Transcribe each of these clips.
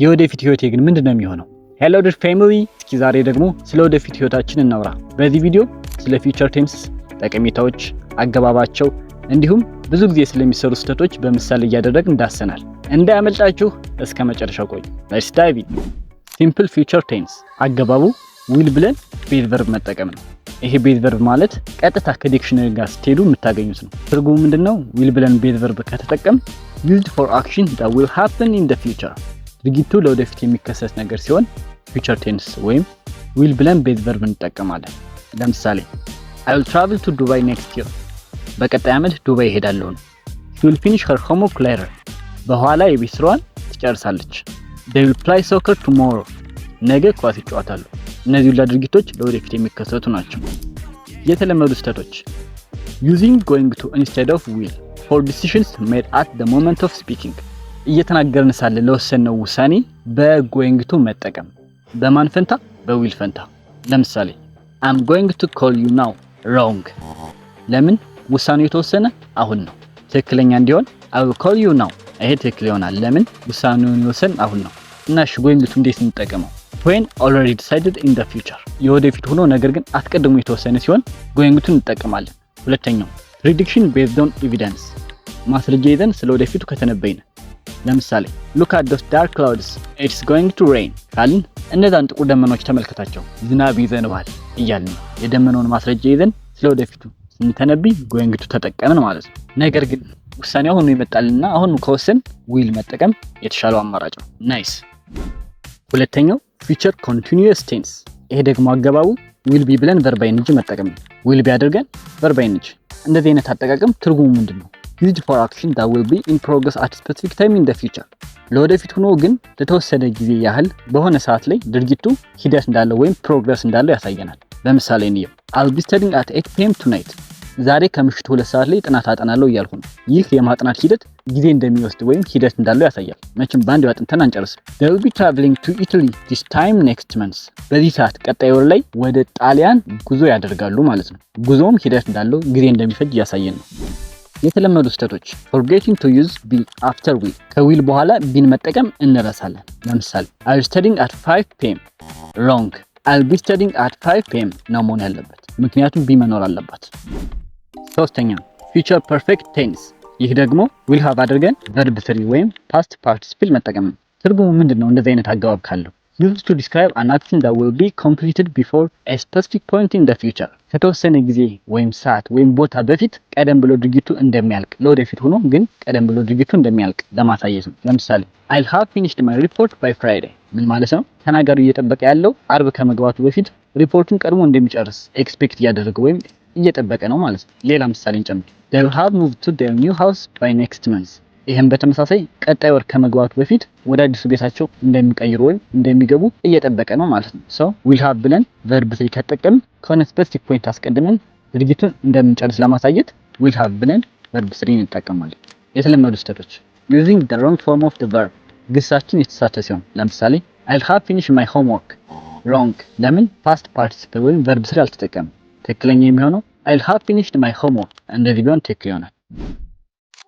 የወደፊት ህይወቴ ግን ምንድን ነው የሚሆነው? Hello dear family፣ እስኪ ዛሬ ደግሞ ስለ ወደፊት ህይወታችን እናውራ። በዚህ ቪዲዮ ስለ future tense ጠቀሜታዎች፣ አገባባቸው እንዲሁም ብዙ ጊዜ ስለሚሰሩ ስህተቶች በምሳሌ እያደረግን እንዳሰናል። እንዳያመልጣችሁ እስከ መጨረሻው ቆዩ። Let's dive in። Simple future tense አገባቡ will ብለን base verb መጠቀም ነው። ይሄ base verb ማለት ቀጥታ ከ dictionary ጋር ስትሄዱ የምታገኙት ነው። ትርጉሙ ምንድነው? Will ብለን base verb ከተጠቀምን used for action that will happen in the future፣ ድርጊቱ ለወደፊት የሚከሰት ነገር ሲሆን future tense ወይም will ብለን base verb እንጠቀማለን። ለምሳሌ "I will travel to Dubai next year"፣ በቀጣይ ዓመት ዱባይ እሄዳለሁ ነው። "She will finish her homework later"፣ በኋላ የቤት ስራዋን ትጨርሳለች። "They will play soccer tomorrow"፣ ነገ ኳስ ይጫወታሉ። እነዚህ ሁላ ድርጊቶች ለወደፊት የሚከሰቱ ናቸው። የተለመዱ ስህተቶች፦ using going to instead of will for decisions made at the moment of speaking፣ እየተናገርን ሳለ ለወሰንነው ውሳኔ በ going to መጠቀም። በማን ፈንታ? በ will ፈንታ። ለምሳሌ "I'm going to call you now"፣ wrong። ለምን? ውሳኔው የተወሰነ አሁን ነው። ትክክለኛ እንዲሆን "I will call you now"፣ ይሄ ትክክል ይሆናል። ለምን? ውሳኔውን የወሰን አሁን ነው። እና እሺ፣ going to እንዴት እንጠቀመው? When already decided in the future፣ የወደፊት ሆኖ ነገር ግን አስቀድሞ የተወሰነ ሲሆን going to እንጠቀማለን። ሁለተኛው prediction based on evidence፣ ማስረጃ ይዘን ስለ ወደፊቱ ከተነበይን። ለምሳሌ "Look at those dark clouds, it's going to rain" ካልን እነዛን ጥቁር ደመናዎች ተመልከታቸው፣ ዝናብ ይዘንባል እያልን ነው። የደመናውን ማስረጃ ይዘን ስለ ወደፊቱ ስንተነብይ going to ተጠቀምን ማለት ነው። ነገር ግን ውሳኔ አሁኑ ይመጣልና አሁን ከወሰን will መጠቀም የተሻለው አማራጭ ነው። Nice። ሁለተኛው future continuous tense። ይሄ ደግሞ አገባቡ will be ብለን verb ing መጠቀም ነው። Will be አድርገን verb ing። እንደዚህ አይነት አጠቃቀም ትርጉሙ ምንድን ነው? Used for action that will be in progress at specific time in the future፣ ለወደፊት ሆኖ ግን ለተወሰነ ጊዜ ያህል በሆነ ሰዓት ላይ ድርጊቱ ሂደት እንዳለው ወይም progress እንዳለው ያሳየናል። ለምሳሌ እንየው። "I'll be studying at 8 PM tonight"፣ ዛሬ ከምሽቱ 2 ሰዓት ላይ ጥናት አጠናለሁ እያልኩ ነው። ይህ የማጥናት ሂደት ጊዜ እንደሚወስድ ወይም ሂደት እንዳለው ያሳያል። መቼም በአንድ አጥንተን አንጨርስም። "They will be traveling to Italy this time next month"፣ በዚህ ሰዓት ቀጣይ ወር ላይ ወደ ጣሊያን ጉዞ ያደርጋሉ ማለት ነው። ጉዞውም ሂደት እንዳለው፣ ጊዜ እንደሚፈጅ እያሳየን ነው። የተለመዱ ስህተቶች፦ forgetting to use be after will፣ ከ will በኋላ be ን መጠቀም እንረሳለን። ለምሳሌ "I'll studying at 5 PM"፣ wrong። "I'll be studying at 5 PM" ነው መሆን ያለበት፣ ምክንያቱም be መኖር አለባት። ሶስተኛ future perfect tense። ይህ ደግሞ will have አድርገን verb three ወይም past participle መጠቀም ነው። ትርጉሙ ምንድን ነው? እንደዚህ አይነት አገባብ ካለው used to describe an action that will be completed before a specific point in the future፣ ከተወሰነ ጊዜ ወይም ሰዓት ወይም ቦታ በፊት ቀደም ብሎ ድርጊቱ እንደሚያልቅ፣ ለወደፊት ሆኖ ግን ቀደም ብሎ ድርጊቱ እንደሚያልቅ ለማሳየት ነው። ለምሳሌ "I'll have finished my report by Friday" ምን ማለት ነው? ተናጋሪው እየጠበቀ ያለው አርብ ከመግባቱ በፊት ሪፖርቱን ቀድሞ እንደሚጨርስ expect እያደረገ ወይም እየጠበቀ ነው ማለት ነው። ሌላ ምሳሌ እንጨምር። "They will have moved to their new house by next month"፣ ይህም በተመሳሳይ ቀጣይ ወር ከመግባቱ በፊት ወደ አዲሱ ቤታቸው እንደሚቀይሩ ወይም እንደሚገቡ እየጠበቀ ነው ማለት ነው። So will have ብለን verb three ከተጠቀምን ከሆነ specific point አስቀድመን ድርጊቱን እንደምንጨርስ ለማሳየት will have ብለን verb three እንጠቀማለን። የተለመዱ ስህተቶች፦ using the wrong form of the verb፣ ግሳችን የተሳሳተ ሲሆን፣ ለምሳሌ "I'll have finished my homework"፣ wrong። ለምን? Past participle ወይም verb three አልተጠቀምም። ትክክለኛ የሚሆነው "I'll have finished my homework"፣ እንደዚህ ቢሆን ትክክል ይሆናል።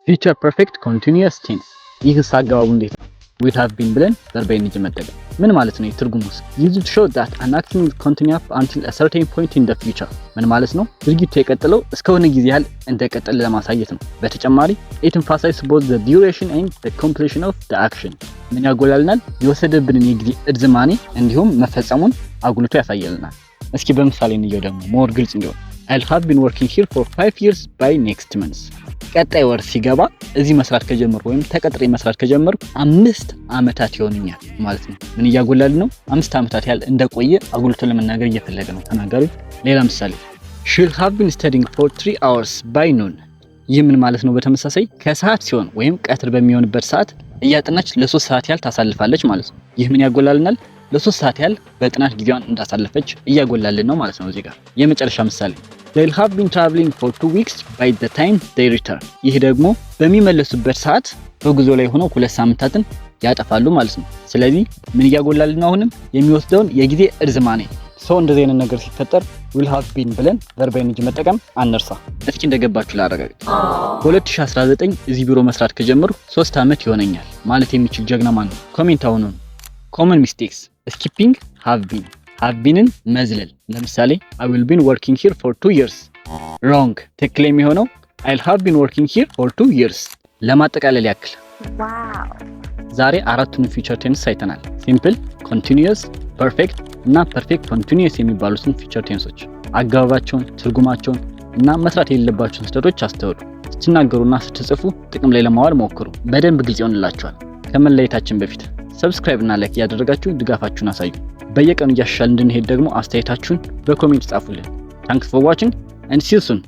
Future perfect continuous tense፣ ይህስ አገባቡ እንዴት ነው? Will have been ብለን verb ing መጠቀም ምን ማለት ነው? ትርጉሙስ? Used to show that an action will continue up until a certain point in the future። ምን ማለት ነው? ድርጊቱ የቀጠለው እስከሆነ ጊዜ ያህል እንደቀጠለ ለማሳየት ነው። በተጨማሪ it emphasizes both the duration and the completion of the action። ምን ያጎላልናል? የወሰደብንን የጊዜ እርዝማኔ እንዲሁም መፈጸሙን አጉልቶ ያሳየልናል። እስኪ በምሳሌ እንየው ደግሞ more ግልጽ እንዲሆን። "I'll have been working here for 5 years by next month"፣ ቀጣይ ወር ሲገባ እዚህ መስራት ከጀመርኩ ወይም ተቀጥሬ መስራት ከጀመርኩ 5 ዓመታት ይሆኑኛል ማለት ነው። ምን እያጎላልን ነው? 5 ዓመታት ያህል እንደቆየ አጉልቶ ለመናገር እየፈለገ ነው ተናጋሪው። ሌላ ምሳሌ "She'll have been studying for 3 hours by noon"። ይህ ምን ማለት ነው? በተመሳሳይ ከሰዓት ሲሆን ወይም ቀትር በሚሆንበት ሰዓት እያጠናች ለ3 ሰዓት ያህል ታሳልፋለች ማለት ነው። ይህ ምን ያጎላልናል? ለ3 ሰዓት ያህል በጥናት ጊዜዋን እንዳሳለፈች እያጎላልን ነው ማለት ነው። እዚህ ጋር የመጨረሻ ምሳሌ "They'll have been traveling for 2 weeks by the time they return"። ይህ ደግሞ በሚመለሱበት ሰዓት በጉዞ ላይ ሆነው 2 ሳምንታትን ያጠፋሉ ማለት ነው። ስለዚህ ምን እያጎላልን ነው? አሁንም የሚወስደውን የጊዜ እርዝማኔ። So እንደዚህ አይነት ነገር ሲፈጠር will have been ብለን verb ing መጠቀም አንርሳ። እስኪ እንደገባችሁ ላረጋግጥ። በ2019 እዚህ ቢሮ መስራት ከጀመርኩ 3 ዓመት ይሆነኛል ማለት የሚችል ጀግና ማን ነው? Comment አሁኑ። Common mistakes: skipping have been፣ have been ን መዝለል። ለምሳሌ "I will been working here for 2 years." Wrong። ትክክል የሚሆነው "I'll have been working here for 2 years." ለማጠቃለል ያክል ዛሬ አራቱን future tense አይተናል። Simple፣ continuous፣ perfect እና perfect continuous የሚባሉትን future tense ኦች አገባባቸውን፣ ትርጉማቸውን እና መስራት የሌለባቸውን ስህተቶች አስተውሉ። ስትናገሩና ስትጽፉ ጥቅም ላይ ለማዋል ሞክሩ። በደንብ ግልጽ ይሆንላችኋል። ከመለየታችን በፊት subscribe እና like እያደረጋችሁ ድጋፋችሁን አሳዩ። በየቀኑ እያሻሻልን እንድንሄድ ደግሞ አስተያየታችሁን በ comment ጻፉልን። Thanks for watching and see you soon.